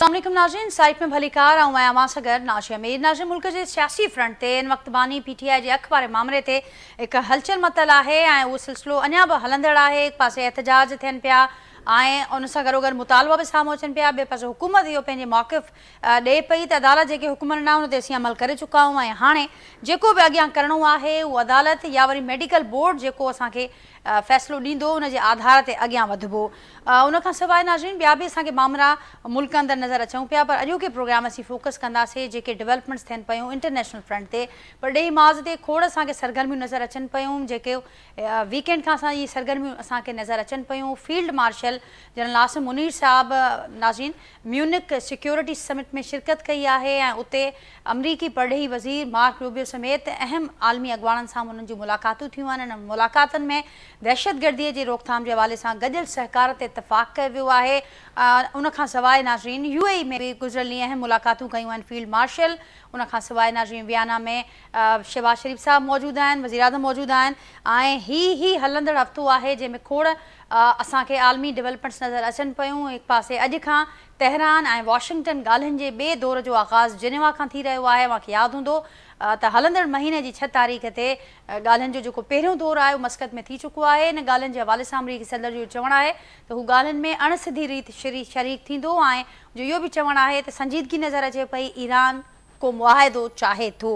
السلام عليڪم ناظرين سائيٽ ۾ ڀليڪار آئون آهيان اوهان سان گڏ ناشي امير ناظرين ملڪ جي سياسي فرنٽ تي ان وقت باني پي ٽي آء جي اک واري مامري تي هڪ هلچل متل آهي ۽ اهو سلسلو اڃا به هلندڙ آهي هڪ پاسي احتجاج ٿين پيا ۽ ان سان گڏوگڏ مطالبا به سامهون اچن پيا ٻئي پاسي حڪومت اهو پنهنجي موقف ڏئي پئي ته عدالت جيڪي حڪم ڏنا ان تي اسين عمل ڪري چڪا آهيون ۽ هاڻي جيڪو به اڳيان ڪرڻو آهي اهو عدالت يا وري ميڊيڪل بورڊ جيڪو اسان کي فيصلو ڏيندو ان جي آڌار تي اڳيان وڌبو. ان کان سواء ناظرين ٻيا به اسان کي مامرا ملڪ اندر نظر اچون پيا پر اڄوڪي پروگرام اسين فوڪس ڪنداسين جيڪي ڊولپمينٽس ٿين پيون انٽرنيشنل فرنٽ تي پرڏيهي محاذ تي کوڙ اسان کي سرگرميون نظر اچن پيون جيڪي ويڪينڊ کان اسان جي سرگرميون اسان کي نظر اچن پيون field marshal general Asim Munir صاحب ناظرين ميونڪ سيڪيورٽي سمٽ ۾ شرڪت ڪئي آهي ۽ اتي آمريڪي پرڏيهي وزير مارڪ روبيو سميت اهم عالمي اڳواڻن سان به انهن جون ملاقاتون ٿيون آهن. انهن ملاقاتن ۾ دهشتگردي جي روڪٿام جي حوالي سان گڏيل سهڪار تي اتفاق ڪيو ويو آهي. ان کان سواء ناظرين يو اي اي ۾ به گذريل ڏينهن اهم ملاقاتون ڪيون آهن فيلڊ مارشل ان کان سواء ناظرين ويانا ۾ شهباز شريف صاحب موجود آهن وزيراعظم موجود آهن ۽ هي هي هلندڙ هفتو آهي جنهن ۾ کوڙ اسان کي عالمي ڊولپمينٽس نظر اچن پيون، هڪ پاسي اڄ کان تهران ۽ واشنگٽن ڳالهين جي ٻئي دور جو آغاز جنيوا کان ٿي رهيو آهي، اوهان کي ياد هوندو ته هلندڙ مهيني جي ڇهه تاريخ تي ڳالهين جو جيڪو پهريون دور آهي اهو مسقط ۾ ٿي چڪو آهي، ان ڳالهين جي حوالي سان آمريڪي صدر جو اهو چوڻ آهي ته هو ڳالهين ۾ اڻ سڌي ريت شريڪ ٿيندو ۽ جو اهو به چوڻ آهي ته سنجيدگي نظر اچي پئي ايران ڪو معاهدو چاهي ٿو.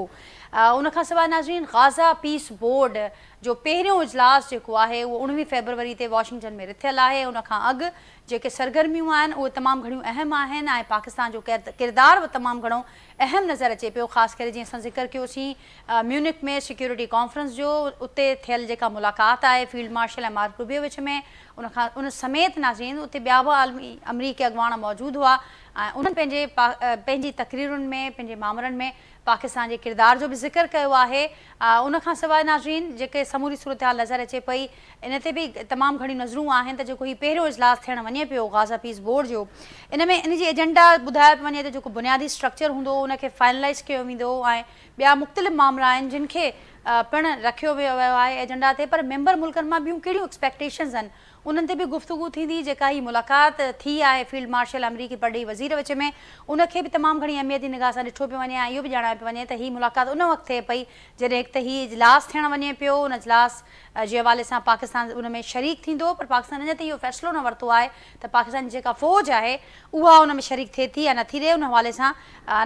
ان کان سواء ناظرين غازه پيس بورڊ جو پهريون اجلاس جيڪو آهي اهو 19 فيبروري تي واشنگٽن ۾ رٿيل آهي ان کان اڳ جيڪي سرگرميون آهن اهي تمام گهڻيون اهم آهن ۽ پاڪستان جو ڪردار به تمام گهڻو اهم نظر اچي پيو خاص ڪري جيئن اسان ذڪر ڪيوسين ميونڪ ۾ سيڪيورٽي ڪانفرنس جو اتي ٿيل جيڪا ملاقات آهي فيلڊ مارشل ۽ مارڪ روبيو وچ ۾ ان کان ان سميت ناظرين اتي ٻيا به عالمي آمريڪي اڳواڻ موجود هئا ۽ انهن پنهنجي پنهنجي تقريرن ۾ پنهنجي مامرن ۾ پاڪستان جي ڪردار جو به ذڪر ڪيو آهي. ان کان سواء ناظرين جيڪي سموري صورتحال نظر اچي پئي ان تي به تمام گهڻيون نظرون آهن ته جيڪو هي پهريون اجلاس ٿيڻ وڃي پيو غازه پيس بورڊ جو ان ۾ ان جي ايجنڊا ٻڌايو پيو وڃي ته جيڪو بنيادي اسٽرڪچر هوندو ان کي فائنلائز ڪيو ويندو ۽ ٻيا مختلف مامرا آهن جن کي پڻ رکيو ويو آهي ايجنڊا تي پر ميمبر ملڪن مان ٻيون ڪهڙيون ايڪسپيڪٽيشنز آهن انهن تي به گفتگو ٿيندي، جيڪا هي ملاقات ٿي آهي فيلڊ مارشل آمريڪي پرڏيهي وزير وچ ۾ ان کي به تمام گهڻي اهميت جي نگاهه سان ڏٺو پيو وڃي ۽ اهو به ڄاڻايو پيو وڃي ته هي ملاقات ان وقت ٿئي پئي جڏهن هڪ ته هي اجلاس ٿيڻ وڃي پيو ان اجلاس جي حوالي سان پاڪستان ان ۾ شريڪ ٿيندو پر پاڪستان اڃا تائين اهو فيصلو نه ورتو آهي ته پاڪستان جي جيڪا فوج آهي اها ان ۾ شريڪ ٿئي ٿي يا نٿي رهي ان حوالي سان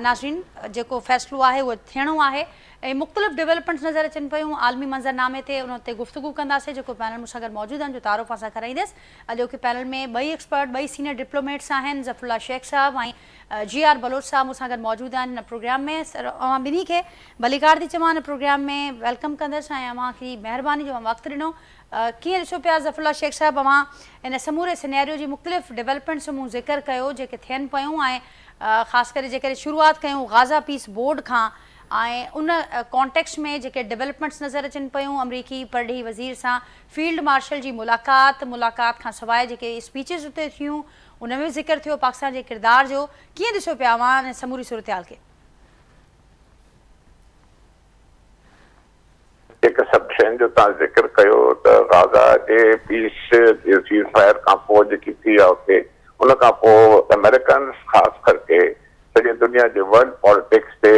ناظرين جيڪو فيصلو آهي اهو ٿيڻو آهي. ۽ مختلف ڊولپمينٽس نظر اچن پيون عالمي منظر نامي تي ان تي گفتگو ڪنداسين جيڪو پينل مون سان گڏ موجود آهن جو تعارف اوهان سان ڪرائيندس اڄوڪي پينل ۾ ٻئي ايڪسپرٽ ٻئي سينئر ڊپلوميٽس آهن ظفر الله شيخ صاحب ۽ جي آر بلوچ صاحب مون سان گڏ موجود آهن هن پروگرام ۾ سر اوهان ٻنهي کي ڀليڪار ٿي چوان هن پروگرام ۾ welcome ڪندس ۽ اوهان کي مهرباني جو اوهان وقت ڏنو ڪيئن ڏسو پيا ظفر الله شيخ صاحب اوهان ان سموري سينيريو جي مختلف ڊولپمينٽس جو مون ذڪر ڪيو جيڪي ٿين پيون ۽ خاص ڪري جيڪڏهن شروعات ڪيون غازه پيس بورڊ کان ۽ ان ڪانٽيڪسٽ ۾ جيڪي ڊولپمينٽس نظر اچن پيون آمريڪي پرڏيهي وزير سان فيلڊ مارشل جي ملاقات، ملاقات کان سواء جيڪي اسپيچز اتي ٿيون ان ۾ به ذڪر ٿيو پاڪستان جي ڪردار جو، ڪيئن ڏسو پيا اوهان ان سموري صورتحال کي؟ جيڪي سڀ شين جو توهان ذڪر ڪيو ته غازه جي پيس جي سيز فائر کان پوء جيڪي ٿي آهي اتي ان کان پوء آمريڪنز خاص ڪرڪي سڄي دنيا جي ورلڊ پاليٽڪس تي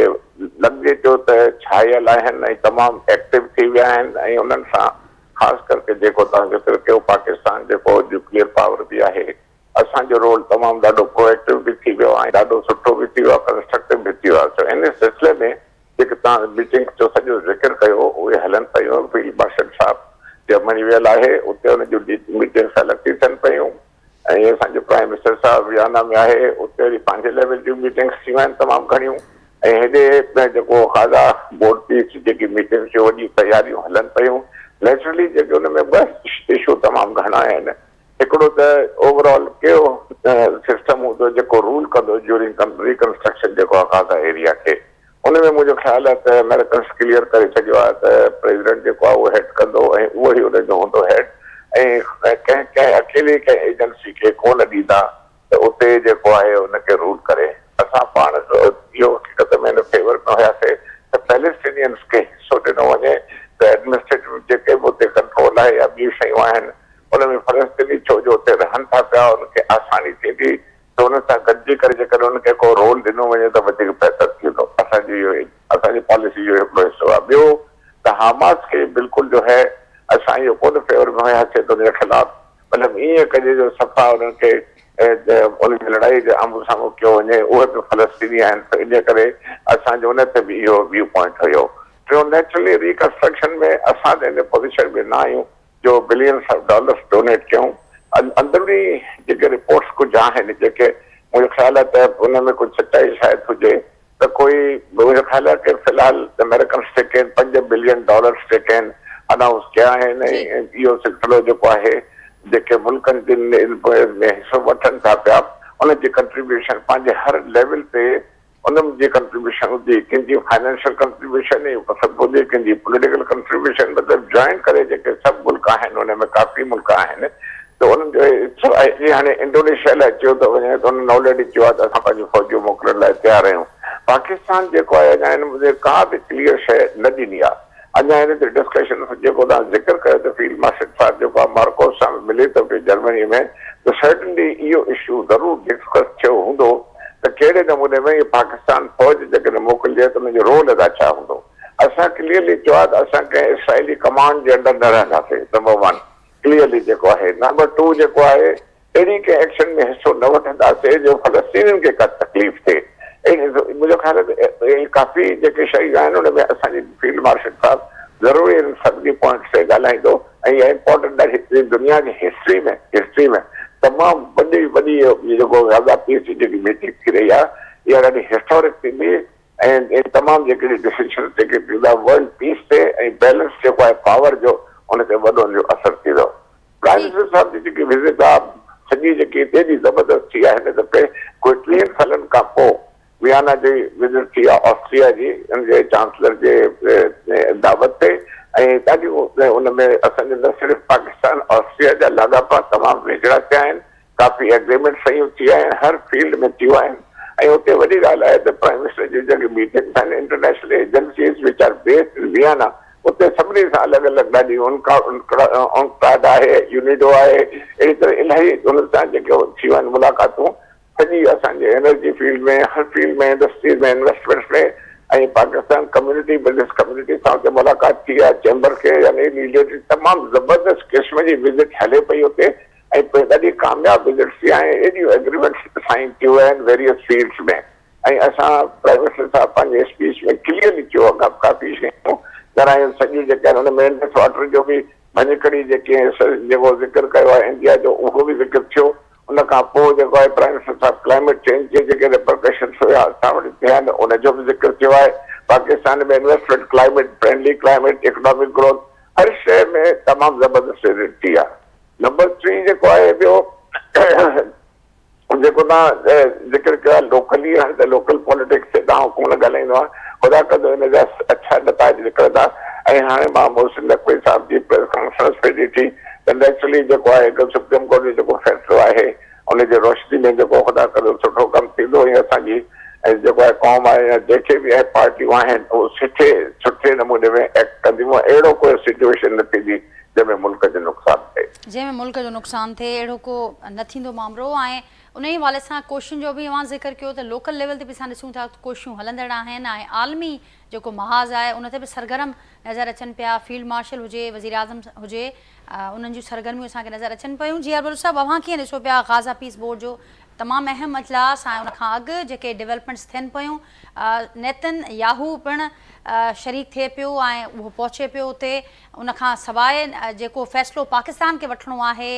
لڳجي ٿو ته ڇانيل آهن ۽ تمام ايڪٽو ٿي ويا آهن ۽ انهن سان خاص ڪرڪي جيڪو توهان ذڪر ڪيو پاڪستان جيڪو نيوڪليئر پاور به آهي اسان جو رول تمام ڏاڍو پرو ايڪٽو به ٿي ويو آهي ۽ ڏاڍو سٺو به ٿي ويو آهي ڪنسٽرڪٽو به ٿي ويو آهي سو ان سلسلي ۾ جيڪي توهان ميٽنگس جو سڄو ذڪر ڪيو اهي هلن پيون فيلڊ مارشل صاحب جرمني ويل آهي اتي ان جون ميٽنگس الڳ ٿي ٿين پيون ۽ اسان جو پرائم منسٽر صاحب ويانا ۾ آهي اتي وري پنهنجي ليول جون ميٽنگس ٿيون آهن تمام گهڻيون ۽ هيڏي جيڪو غازا بورڊ پيس جيڪي ميٽنگس جون وڏيون تياريون هلن پيون نيچرلي جيڪي ان ۾ ٻه اشو تمام گهڻا آهن هڪڙو ته اوور آل ڪهڙو سسٽم هوندو جيڪو رول ڪندو ڊيورنگ ريڪنسٽرڪشن جيڪو آهي غازا ايريا کي ان ۾ منهنجو خيال آهي ته آمريڪنس ڪليئر ڪري ڇڏيو آهي ته پريزيڊنٽ جيڪو آهي اهو هيڊ ڪندو ۽ اهو ئي ان جو هوندو هيڊ ۽ ڪنهن ڪنهن اڪيلي ڪنهن ايجنسي کي ڪونه ڏيندا ته اتي جيڪو آهي ان کي رول ڪري. اسان پاڻ اهو حقيقت ۾ ان فيور ۾ هياسي ته پيلسٽينينس کي حصو ڏنو وڃي ته ايڊمنسٽريٽو جيڪي به اتي ڪنٽرول آهي يا ٻيون شيون آهن ان ۾ فلسطيني ڇو جو اتي رهن ٿا پيا ان کي آساني ٿيندي. ته انهن سان گڏجي ڪري جيڪڏهن انهن کي ڪو رول ڏنو وڃي ته وڌيڪ بهتر ٿيندو. اسان جي اهو اسان جي پاليسي جو هڪڙو حصو آهي. ٻيو ته حماس کي بلڪل جو هي اسان اهو ڪونه فيور ۾ هياسين ته ان جي خلاف مطلب ائين ڪجي جو صفا انهن کي انهن جي لڙائي جي آمهون سامهون ڪيو وڃي اهي به فلسطيني آهن ته ان ڪري اسان جو ان تي به اهو ويو پوائنٽ هيو. ٽيون نيچرلي ريڪنسٽرڪشن ۾ اسان ته ان پوزيشن ۾ نه آهيون جو بلينس آف ڊالرس ڊونيٽ ڪيون. اندروني جيڪي رپورٽس ڪجهه آهن جيڪي منهنجو خيال آهي ته ان ۾ ڪجهه سچائي شايد هجي ته ڪوئي منهنجو خيال آهي ڪي في الحال آمريڪنس جيڪي آهن پنج بلين ڊالرس جيڪي آهن انائونس ڪيا آهن ۽ اهو سلسلو جيڪو آهي جيڪي ملڪن جن ان ۾ حصو وٺن ٿا پيا ان جي ڪنٽريبيوشن پنهنجي هر ليول تي انهن جي ڪنٽريبيوشن هجي، ڪن جي فائنانشل ڪنٽريبيوشن ئي سڀ هجي، ڪن جي پوليٽيڪل ڪنٽريبيوشن مطلب جوائن ڪري جيڪي سڀ ملڪ آهن ان ۾ ڪافي ملڪ آهن ته انهن جو حصو آهي جيئن هاڻي انڊونيشيا لاء چيو ٿو وڃي ته انهن آلريڊي چيو آهي ته اسان پنهنجون فوجون موڪلڻ لاء تيار آهيون پاڪستان جيڪو آهي اڃا ان مدي ڪا به ڪليئر شيء نه ڏني آهي اڃا ان تي ڊسڪشن جيڪو توهان ذڪر ڪيو ته فيلڊ مارشل صاحب جيڪو آهي مارڪوس سان به ملي ٿو پيو جرمني ۾ ته سرٽنلي اهو اشو ضرور ڊسڪس ٿيو هوندو ته ڪهڙي نموني ۾ اهي پاڪستان فوج جيڪڏهن موڪلجي ته ان جو رول ادا ڇا هوندو اسان ڪليئرلي چيو آهي ته اسان ڪنهن اسرائيلي ڪمانڊ جي انڊر نه رهنداسين نمبر ون ڪليئرلي جيڪو آهي نمبر ٽو جيڪو آهي اهڙي ڪنهن ايڪشن ۾ حصو نه وٺنداسين جو فلسطينين کي ڪا تڪليف ٿئي. منهنجو خيال آهي ته اهي ڪافي جيڪي شيون آهن ان ۾ اسان جي فيلڊ مارشل صاحب ضرور انهن سڀني پوائنٽس تي ڳالهائيندو ۽ اها امپارٽنٽ ڏاڍي دنيا جي هسٽري ۾ هسٽري ۾ تمام وڏي وڏي جيڪو غزه پيس جي جيڪي ميٽنگ ٿي رهي آهي اها ڏاڍي هسٽورڪ ٿيندي ۽ تمام جيڪي ڊسيشنس جيڪي ٿيندا ورلڊ پيس تي ۽ بيلنس جيڪو آهي پاور جو ان تي وڏو ان جو اثر ٿيندو. پرائم منسٽر صاحب جي جيڪي وزٽ آ سڄي جيڪي ايڏي زبردست ٿي آ هن دفعي ڪوئي ٽيهن سالن کان پو ويانا جي وزٽ ٿي آ آسٽريا جي ان جي چانسلر جي دعوت تي ۽ ڏاڍيون ان ۾ اسان جو نه صرف پاڪستان آسٽريا جا لاڳاپا تمام ويجهڙا ٿيا آهن ڪافي ايگريمينٽ صحيحون ٿي آهن هر فيلڊ ۾ ٿيون آهن ۽ اتي وڏي ڳالهه آهي ته پرائم منسٽر جون جيڪي ميٽنگس آهن international agencies which are based in Vienna اتي سڀني سان الڳ الڳ ڏاڍي اونڪٽاڊ آهي يونيڊو آهي اهڙي طرح الاهي انهن سان جيڪي ٿيون آهن ملاقاتون سڄي اسان جي انرجي فيلڊ ۾ هر field ۾ industries ۾ investments ۾ ۽ Pakistan community business community سان اتي ملاقات ٿي آهي چيمبر کي يعني ليڊر تمام زبردست قسم جي وزٽ هلي پئي اتي ۽ پوء ڏاڍي ڪامياب وزٽ ٿي ۽ ايڏيون ايگريمينٽس سائن ٿيون آهن ويريس فيلڊس ۾ ۽ اسان پرائم منسٽر صاحب پنهنجي اسپيچ ۾ ڪليئرلي چيو آهي ڪافي شيون ڪرايون سڄيون جيڪي آهن ان ۾ انڊس واٽر جو به ڀڃڪڙي جيڪي جيڪو ذڪر ڪيو آهي انڊيا جو اهو به ذڪر ٿيو ان کان پوء جيڪو آهي پرائم منسٽر صاحب ڪلائميٽ چينج جي جيڪي ريپرڪشنس هيا اسان وٽ ٿيا آهن ان جو به ذڪر ٿيو آهي Pakistan ۾ investment climate friendly climate economic growth هر شيء ۾ تمام زبردست وزٽ ٿي آهي. نمبر ٽي جيڪو آهي ٻيو جيڪو توهان ذڪر ڪيو آهي لوڪلي هاڻي ته لوڪل پاليٽڪس تي ته آئون ڪونه ڳالهائيندو آهيان خدا ڪندو ان جا اڇا نتائج نڪرندا ۽ هاڻي مان محسن نقوي صاحب جي پريس ڪانفرنس پئي ڏٺي ته نيچرلي جيڪو آهي هڪ سپريم ڪورٽ جو جيڪو فيصلو آهي ان جي روشني ۾ جيڪو خدا ڪندو سٺو ڪم ٿيندو ۽ اسان جي جيڪو آهي قوم آهي يا جيڪي به آهي پارٽيون آهن اهو سٺي سٺي نموني ۾ ايڪٽ ڪنديون اهڙو ڪوئي سچويشن نه ٿيندي جنهن ۾ ملڪ جو نقصان ٿئي. جنهن ۾ ملڪ جو نقصان ٿئي اهڙو ڪو نه ٿيندو مامرو ۽ انهي حوالي سان ڪوششن جو به اوهان ذڪر ڪيو ته لوڪل ليول تي به اسان ڏسون ٿا ڪوششون هلندڙ آهن ۽ عالمي جيڪو محاذ آهي ان تي به سرگرم نظر اچن پيا فيلڊ مارشل هجي وزيراعظم هجي انهن جون سرگرميون اسان کي نظر اچن پيون جي آر بلوچ صاحب اوهان ڪيئن ڏسو پيا غازه پيس بورڊ جو تمام اهم اجلاس ۽ ان کان اڳ جيڪي ڊولپمينٽس ٿين پيون نيتن ياهو پڻ شريڪ ٿئي پيو ۽ اهو پهچي پيو اتي ان کان سواء جيڪو فيصلو پاڪستان کي وٺڻو آهي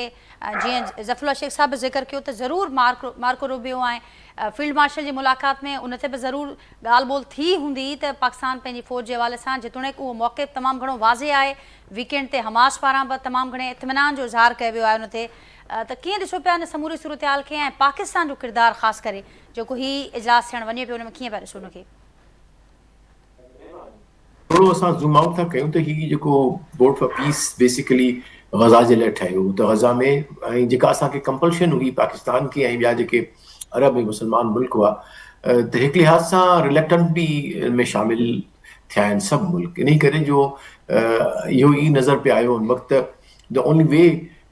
جيئن ظفر الله شيخ صاحب به ذڪر ڪيو ته ضرور مارڪو روبيو ۽ فيلڊ مارشل جي ملاقات ۾ ان تي به ضرور ڳالهه ٻولهه ٿي هوندي ته پاڪستان پنهنجي فوج جي حوالي سان جيتوڻيڪ اهو موقف تمام گهڻو واضح آهي ويڪينڊ تي حماس پاران به تمام گهڻي اطمينان جو اظهار ڪيو ويو آهي ان تي ته ڪيئن ڏسو پيا ان سموري صورتحال کي ۽ پاڪستان جو ڪردار خاص ڪري جيڪو هي اجلاس ٿيڻ وڃي پيو ان ۾ ڪيئن پيا ڏسو ان کي. ٿورو اسان زوم آئوٽ ٿا ڪيون ته هي جيڪو board for peace basically Gaza جي لاء ٺهيو ته غزا ۾ ۽ جيڪا اسان کي ڪمپلشن هئي پاڪستان کي ۽ ٻيا جيڪي عرب ۽ مسلمان ملڪ هئا ته هڪ لحاظ سان رليڪٽنٽلي ان ۾ شامل ٿيا آهن سڀ ملڪ انهي ڪري جو اهو ئي نظر پئي آيو ان وقت ته the only V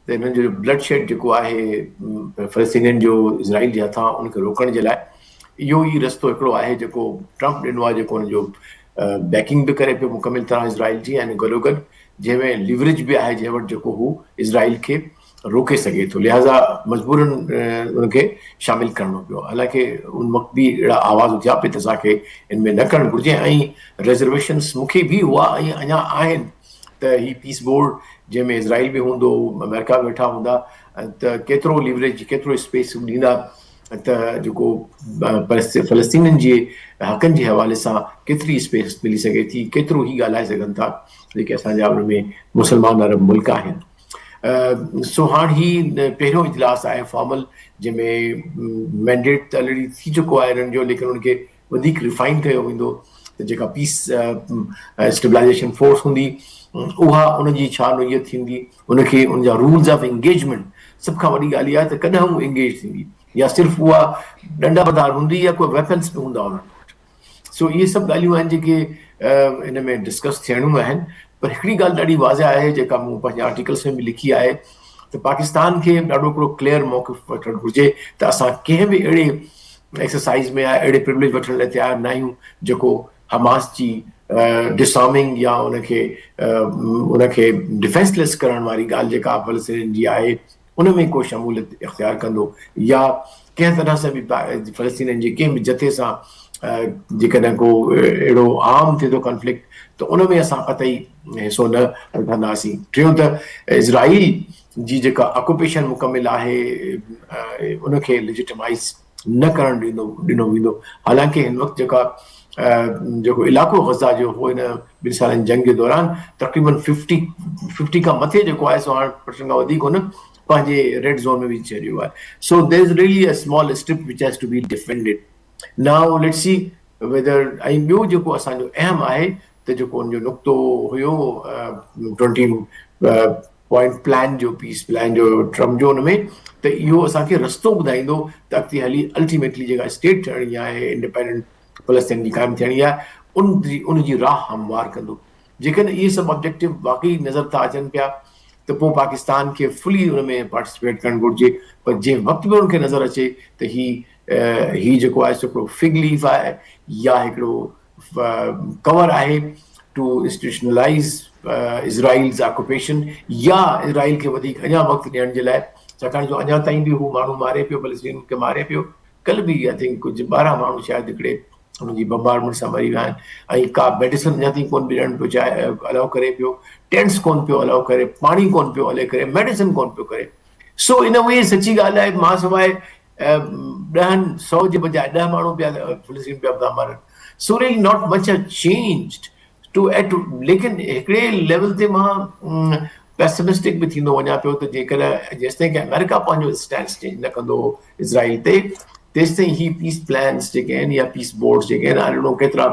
ته انهن جو بلڊ شيڊ جيڪو آهي فلسطينين جو اسرائيل جي هٿان ان کي روڪڻ جي لاء اهو ئي رستو هڪڙو آهي جيڪو ٽرمپ ڏنو آهي جيڪو ان جو بيڪنگ به ڪري پيو مڪمل طرح اسرائيل جي ۽ گڏو گڏ جنهن ۾ ليوريج به آهي جنهن وٽ جيڪو هو اسرائيل کي روڪي سگهي ٿو لهٰذا مجبورن ان کي شامل ڪرڻو پيو حالانڪه ان وقت به اهڙا آواز اٿيا پئي ته اسان کي ان ۾ نه ڪرڻ گهرجي ۽ ريزرويشنس مون کي به هئا ۽ اڃا آهن ته هي پيس بورڊ جنهن ۾ اسرائيل به هوندو آمريڪا به ويٺا هوندا ته ڪيترو ليوريج ڪيترو اسپيس ڏيندا ته جيڪو فلسطينين جي حقن جي حوالي سان ڪيتري اسپيس ملي سگهي ٿي ڪيترو هي ڳالهائي سگهن ٿا جيڪي اسان جا ان ۾ مسلمان عرب ملڪ آهن سو هاڻ هي پهريون اجلاس آهي فارمل جنهن ۾ مينڊيٽ ته الريڊي ٿي چڪو آهي انهن جو ليڪن ان کي وڌيڪ ريفائن ڪيو ويندو ته جيڪا پيس اسٽيبلائزيشن فورس هوندي اها ان جي ڇا نوعيت ٿيندي ان کي ان جا رولز آف انگيجمينٽ سڀ کان وڏي ڳالهه اها آهي ته ڪڏهن هو انگيج ٿيندي يا صرف اها ڏنڊا بردار هوندي يا ڪو ويپنس به هوندا انهن وٽ سو اهي سڀ ڳالهيون آهن جيڪي ان ۾ ڊسڪس ٿيڻيون آهن پر هڪڙي ڳالهه ڏاڍي واضح آهي جيڪا مون پنهنجي آرٽيڪلس ۾ به لکي آهي ته پاڪستان کي ڏاڍو هڪڙو ڪليئر موقف وٺڻ گهرجي ته اسان ڪنهن به اهڙي ايڪسرسائز ۾ يا اهڙي پروليج وٺڻ لاء تيار نه آهيون جيڪو حماس جي ڊسارمنگ يا ان کي ان کي ڊفينسليس ڪرڻ واري ڳالهه جيڪا فلسطينين جي آهي ان ۾ ڪو شموليت اختيار ڪندو يا ڪنهن طرح سان به فلسطينين جي ڪنهن به جٿي سان جيڪڏهن ڪو اهڙو عام ٿئي ٿو ڪانفلڪٽ ته ان ۾ اسان قطعي حصو نه وٺنداسين. ٽيون ته اسرائيل جي جيڪا آڪوپيشن مڪمل آهي ان کي ليجيٽمائز نه ڪرڻ ڏنو ڏنو ويندو حالانڪه هن وقت جيڪا جيڪو علائقو غزه جو هو هن ٻن سالن جنگ جي دوران تقريبن ففٽي ففٽي کان مٿي جيڪو آهي سو هاڻ پرسنٽ کان وڌيڪ هن پنهنجي ريڊ زون ۾ وجهي ڇڏيو آهي so there is really a small strip which has to be defended now let see whether ۽ ٻيو جيڪو اسان جو اهم آهي ته جيڪو ان جو نقطو هيو ٽوئنٽي پوائنٽ پلان جو پيس پلان جو ٽرمپ جو ان ۾ ته اهو اسان کي رستو ٻڌائيندو ته اڳتي هلي الٽيميٽلي جيڪا اسٽيٽ ٺهڻي آهي انڊيپينڊنٽ فلسطين جي قائم ٿيڻي آهي ان جي ان جي راهه هموار ڪندو جيڪڏهن اهي سڀ آبجيڪٽو واقعي نظر ٿا اچن پيا ته پوء پاڪستان کي فلي ان ۾ پارٽيسپيٽ ڪرڻ گهرجي پر جنهن وقت به ان کي نظر اچي ته هي هي جيڪو آهي سو هڪڙو فگ ليف آهي يا هڪڙو ڪور آهي ٽو انسٽيٽيوشنلائز اسرائيلز آڪوپيشن يا اسرائيل کي وڌيڪ اڃا وقت ڏيڻ جي لاء ڇاڪاڻ جو اڃا تائين به هو ماڻهو ماري پيو فلسطين کي ماري پيو ڪل به I think ڪجهه 12 ماڻهو شايد هڪڙي ان جي بمبارمنٽ سان مري ويا آهن ۽ ڪا ميڊيسن اڃا تائين ڪون به ڏيڻ پيو چاهي الاؤ ڪري پيو ٽينٽس ڪون پيو الاؤ ڪري پاڻي ڪون پيو الاؤ ڪري ميڊيسن ڪون پيو ڪري سو ان وي سچي ڳالهه آهي مان سواء ڏهن سو جي بجاء ڏهه ماڻهو پيا فلسطين پيا ٿا مرن so really not much changed to at ليڪن هڪڙي ليول تي مان پيسمسٽڪ به ٿيندو وڃان پيو ته جيڪڏهن جيستائين ڪي آمريڪا پنهنجو اسٽينس چينج نه ڪندو اسرائيل تي تيستائين هي پيس پلانس جيڪي آهن يا پيس بورڊ جيڪي آهن I don't know ڪيترا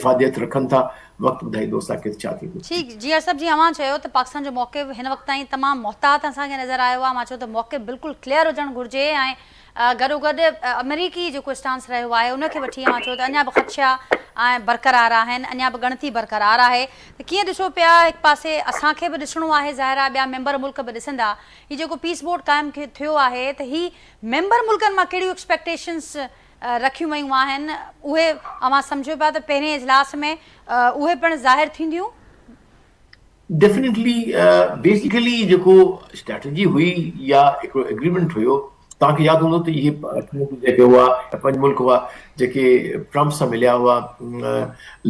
افاديت رکن ٿا وقت ٻڌائيندو اسان کي ڇا ٿيندو. ٺيڪ جي ارشد جي اوهان چيو ته پاڪستان جو موقف هن وقت تائين تمام محتاط اسان کي نظر آيو آهي مان چيو ته موقف بلڪل ڪليئر هجڻ گهرجي ۽ گڏوگڏ آمريڪي جيڪو اسٽانس رهيو آهي ان کي وٺي اوهان چيو ته اڃا به خدشا ۽ برقرار آهن اڃا به ڳڻتي برقرار آهي ته ڪيئن ڏسو پيا هڪ پاسي اسان کي به ڏسڻو آهي ظاهر آهي ٻيا ميمبر ملڪ به ڏسندا هي جيڪو پيس بورڊ قائم ٿيو آهي ته هي ميمبر ملڪن مان ڪهڙيون ايڪسپيڪٽيشنس رکيون ويون آهن اهي اوهان سمجهو پيا ته پهرين اجلاس ۾ اهي پڻ ظاهر ٿينديون؟ ڊيفنيٽلي بيسيڪلي جيڪو اسٽريٽجي هئي يا هڪڙو ايگريمينٽ هيو توهان کي ياد هوندو ته اهي اٺ ملڪ جيڪي هئا يا پنج ملڪ هئا جيڪي ٽرمپ سان مليا هئا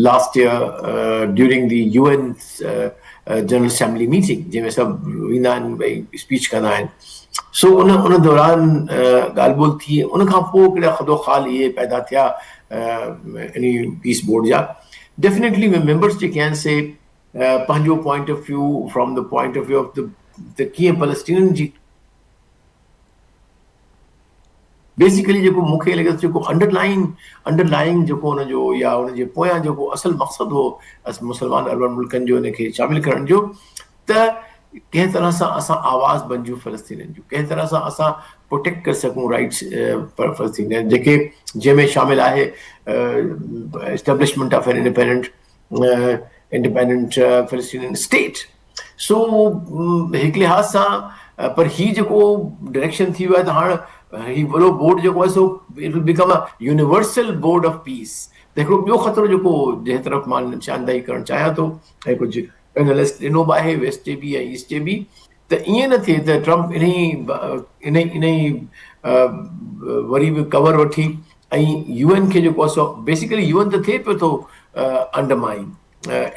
last year during the U N general assembly meeting جنهن ۾ سڀ ويندا آهن ڀئي اسپيچ ڪندا آهن سو ان ان دوران ڳالهه ٻولهه ٿي ان کان پوء هڪڙا خدو خال اهي پيدا ٿيا انهي پيس بورڊ جا ڊيفنيٽلي ميمبرس جيڪي آهن سي پنهنجو point of view from the point of view of ته ڪيئن فلسطينين جي بيسيڪلي جيڪو مون کي لڳي ٿو جيڪو انڊر لائن انڊر لائنگ جيڪو ان جو يا ان جي پويان جيڪو اصل مقصد هو مسلمان عرب ملڪن جو ان کي شامل ڪرڻ جو ته ڪنهن طرح سان اسان آواز بنجون فلسطينين جو ڪنهن طرح سان اسان پروٽيڪٽ ڪري سگهون رائٽس فلسطينين جيڪي جنهن ۾ شامل آهي establishment of an independent independent فلسطينين اسٽيٽ سو هڪ لحاظ سان پر هي جيڪو ڊائريڪشن ٿي ويو آهي ته هاڻ هي وڏو بورڊ جيڪو آهي سو it will become a universal board of peace ته هڪڙو ٻيو خطرو جيڪو جنهن طرف مان نشاندهي ڪرڻ چاهيان ٿو ۽ ڪجهه پينلسٽ ڏنو به آهي ويسٽ جي به ۽ ايسٽ جي به ته ائين نه ٿئي ته ٽرمپ انهي انهي انهي وري به ڪور وٺي ۽ يو اين کي جيڪو آهي سو بيسيڪلي يو اين ته ٿئي پيو ٿو undermine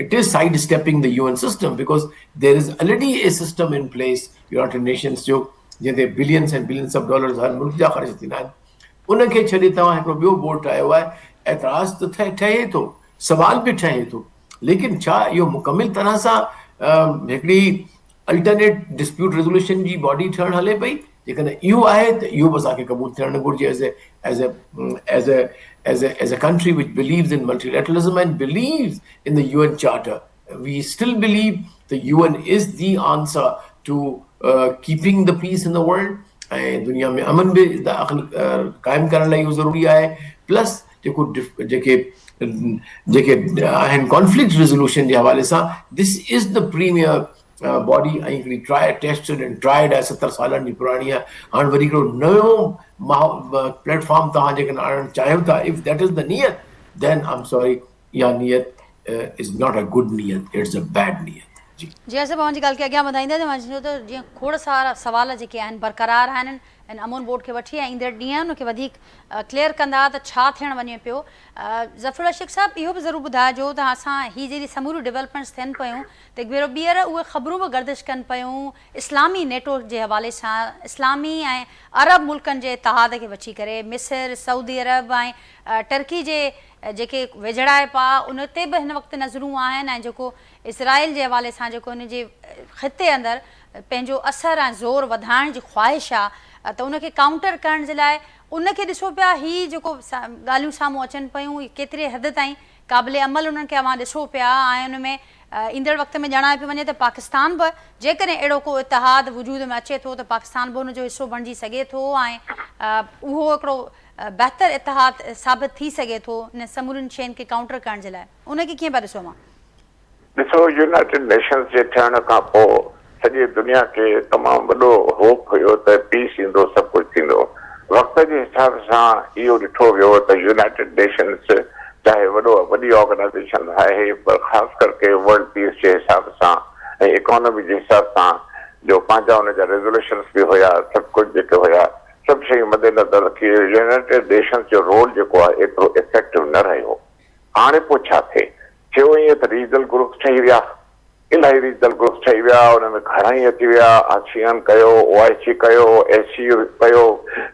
it is side stepping the U N system because there is already a system in place United Nations جو جنهن تي بلينس ۽ بلينس آف ڊالرز هر ملڪ جا خرچ ٿيندا آهن ان کي ڇڏي توهان هڪڙو ٻيو بورڊ ٺاهيو آهي اعتراض ته ٺهي ٿو سوال به ٺهي ٿو ليڪن ڇا اهو مڪمل طرح سان هڪڙي الٽرنيٽ ڊسپيوٽ ريزوليوشن جي باڊي ٺهڻ هلي پئي جيڪڏهن اهو آهي ته اهو به اسان کي قبول ٿيڻ نه گهرجي as a as a as a as a as a country which believes in multilateralism and believes in the U N charter we still believe ته U N is the answer to keeping the peace in the world ۽ دنيا ۾ امن به داخل قائم ڪرڻ لاء اهو ضروري آهي پلس جيڪو جيڪي جيڪي آهن ڪانفلڪٽ ريزولوشن جي حوالي سان this is the premier body ۽ هڪڙي ٽرائي ٽيسٽڊ اينڊ ٽرائيڊ آهي 70 سالن جي پراڻي آهي هاڻ وري هڪڙو نيو پليٽ فارم توهان جيڪڏهن آڻڻ چاهيو ٿا if that is the نيت دين I am sorry اها نيت is not a good نيت it's a bed نيت. جي. جي اسان اوهان جي ڳالهه کي اڳيان وڌائينداسين اوهان چيو ته جيئن کوڙ سارا سوال جيڪي آهن برقرار آهن ان امن بورڊ کي وٺي ۽ ايندڙ ڏينهن ان کي وڌيڪ ڪليئر ڪندا ته ڇا ٿيڻ وڃي پيو. ظفر الله شيخ صاحب اهو به ضرور ٻڌائجو ته اسان هي جهڙي سموريون ڊولپمينٽس ٿين پيون ته هڪ ڀيرو ٻيهر اهي خبرون به گردش ڪن پيون اسلامي نيٽو جي حوالي سان اسلامي ۽ عرب ملڪن جي اتحاد کي وٺي ڪري مصر، سعودي عرب ۽ ٽرڪي جي جيڪي ويجهڙائپ آ ان تي به هن وقت نظرون آهن ۽ جيڪو اسرائيل جي حوالي سان جيڪو ان جي خطي اندر پنهنجو اثر ۽ زور وڌائڻ جي خواهش آ ته ان کي ڪائونٽر ڪرڻ جي لاء ان کي ڏسو پيا هي جيڪو ڳالهيون سامهون اچن پيون اهي ڪيتري حد تائين قابل عمل انهن کي اوهان ڏسو پيا ۽ ان ۾ ايندڙ وقت ۾ ڄاڻايو پيو وڃي ته پاڪستان به جيڪڏهن اهڙو ڪو اتحاد وجود ۾ اچي ٿو ته پاڪستان به ان جو حصو بڻجي سگهي ٿو ۽ اهو هڪڙو بهتر اتحاد ثابت ٿي سگهي ٿو انهن سمورين شين کي ڪائونٽر ڪرڻ جي لاء ان کي ڪيئن پيا ڏسو اوهان؟ ڏسو يونائيٽيڊ نيشنز جي ٺهڻ کان پوء سڄي دنيا کي تمام وڏو هوپ هيو ته پيس ايندو سڀ ڪجهه ٿيندو. وقت جي حساب سان اهو ڏٺو ويو ته يونائيٽيڊ نيشنز چاهي وڏو وڏي آرگنائيزيشن آهي پر خاص ڪرڪي ورلڊ پيس جي حساب سان ۽ اڪانومي جي حساب سان جو پنهنجا ان جا ريزوليشنز به هيا سڀ ڪجهه جيڪي هيا سڀ شيون مد نظر رکي يونائيٽيڊ نيشنز جو رول جيڪو آهي ايترو افيڪٽو نه رهيو. هاڻي پوء ڇا ٿئي؟ ٿيو ائين ته ريجنل گروپس ٺهي ويا. الاهي ريجنل گروپس ٺهي ويا، انهن ۾ گهڻا ئي اچي ويا، آسيان ڪيو، او آء سي ڪيو، ايس سي او ڪيو،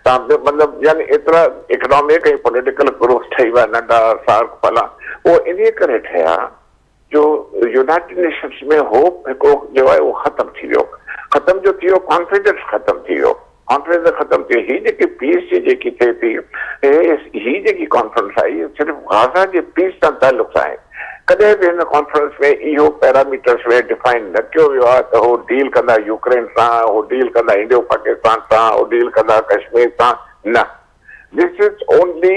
تان به مطلب يعني ايترا اڪنامڪ ۽ پوليٽيڪل گروپس ٺهي ويا ننڍا سارڪ فلان اهو انهيء ڪري ٺهيا جو يونائيٽيڊ نيشنز ۾ هوپ هڪڙو جو آهي اهو ختم ٿي ويو. ختم جو ٿي ويو ڪانفيڊنس ختم ٿي ويو. ڪانفرنس ختم ٿي هي جيڪي پيس جي جيڪي ٿئي ٿي هي جيڪي ڪانفرنس آهي هي صرف غازه جي پيس سان تعلق سان آهي ڪڏهن به هن ڪانفرنس ۾ اهو پيراميٽرس ۾ ڊفائن نه ڪيو ويو آهي ته هو ڊيل ڪندا يوڪرين سان هو ڊيل ڪندا انڊو پاڪستان سان هو ڊيل ڪندا ڪشمير سان نه This is only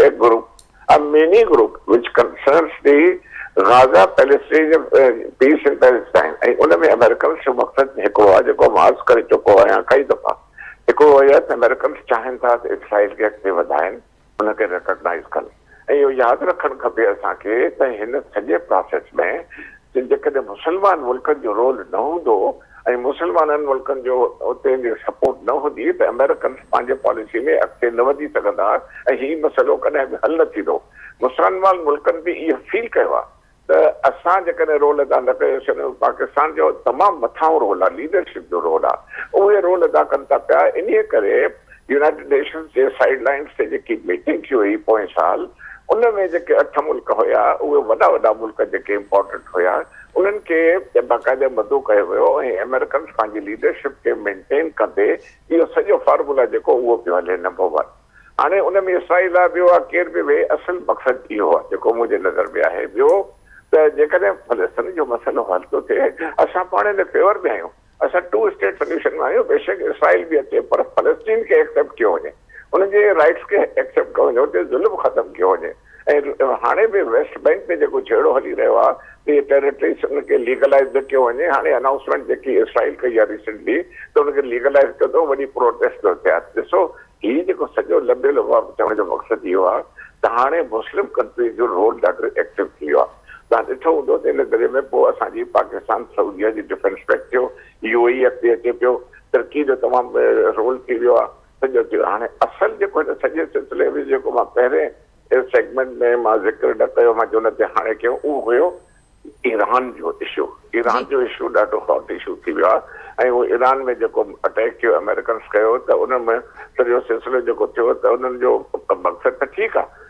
a group, a mini group which concerns the Gaza Palestine peace in Palestine ۽ in ۾ Americans جو مقصد هڪڙو آهي جيڪو مان عرض ڪري چڪو آهيان ڪئي دفعا هڪڙو اهو آهي ته آمريڪنز چاهين ٿا ته اسرائيل کي اڳتي وڌائين ان کي ريڪگنائيز ڪن ۽ اهو ياد رکڻ کپي اسان کي ته هن سڄي پراسيس ۾ جيڪڏهن مسلمان ملڪن جو رول نه هوندو ۽ مسلمانن ملڪن جو اتي جي سپورٽ نه هوندي ته آمريڪنز پنهنجي پاليسي ۾ اڳتي نه وڌي سگهندا ۽ هي مسئلو ڪڏهن به حل نه ٿيندو. مسلمان ملڪن به اهو فيل ڪيو آهي ته اسان جيڪڏهن رول ادا نه ڪيوسين ۽ پاڪستان جو تمام مٿانهون رول آهي ليڊرشپ جو رول آهي اهي رول ادا ڪن ٿا پيا انهي ڪري يونائيٽيڊ نيشنز جي سائيڊ لائنز تي جيڪي ميٽنگ ٿي هئي پوئين سال ان ۾ جيڪي اٺ ملڪ هيا اهي وڏا وڏا ملڪ جيڪي امپارٽنٽ هيا انهن کي باقاعده مدعو ڪيو ويو ۽ آمريڪنز پنهنجي ليڊرشپ کي مينٽين ڪندي اهو سڄو فارمولا جيڪو اهو پيو هلي نمبر ون هاڻي ان ۾ اسرائيل آ ٻيو آ ڪير به ويهي اصل مقصد اهو آ جيڪو منهنجي نظر ۾ آهي ٻيو ته جيڪڏهن فلسطين جو مسئلو حل ٿو ٿئي اسان پاڻ ان فيور ۾ آهيون اسان ٽو اسٽيٽ سوليوشن ۾ آهيون، بيشڪ اسرائيل به اچي پر فلسطين کي ايڪسيپٽ ڪيو وڃي، انهن جي رائيٽس کي ايڪسيپٽ ڪيو وڃي، اتي ظلم ختم ڪيو وڃي ۽ هاڻي به ويسٽ بئنڪ تي جيڪو جهيڙو هلي رهيو آهي ته اهي ٽيريٽريز ان کي ليگلائيز نه ڪيو وڃي هاڻي انائونسمينٽ جيڪي اسرائيل ڪئي آهي ريسينٽلي ته ان کي ليگلائيز ڪندو وڏي پروٽيسٽ ٿيا ڏسو هي جيڪو سڄو لنبي لباب چوڻ جو مقصد اهو آهي ته هاڻي مسلم ڪنٽريز جو رول ڏاڍو ايڪٽو ٿي ويو آهي توهان ڏٺو هوندو ته ان ذريعي ۾ پوء اسان جي پاڪستان سعوديه جي ڊفينس پيڪ ٿيو يو اي اڳتي اچي پيو ترڪي جو تمام رول ٿي ويو آهي سڄو ٿي ويو هاڻي اصل جيڪو هن سڄي سلسلي ۾ جيڪو مان پهرين سيگمينٽ ۾ مان ذڪر نه ڪيو مان جو ان تي هاڻي ڪيو اهو هيو ايران جو اشو ايران جو اشو ڏاڍو هاٽ اشو ٿي ويو آهي ۽ اهو ايران ۾ جيڪو اٽيڪ ٿيو آمريڪنس ڪيو ته ان ۾ سڄو سلسلو جيڪو ٿيو ته انهن جو مقصد ته ٺيڪ آهي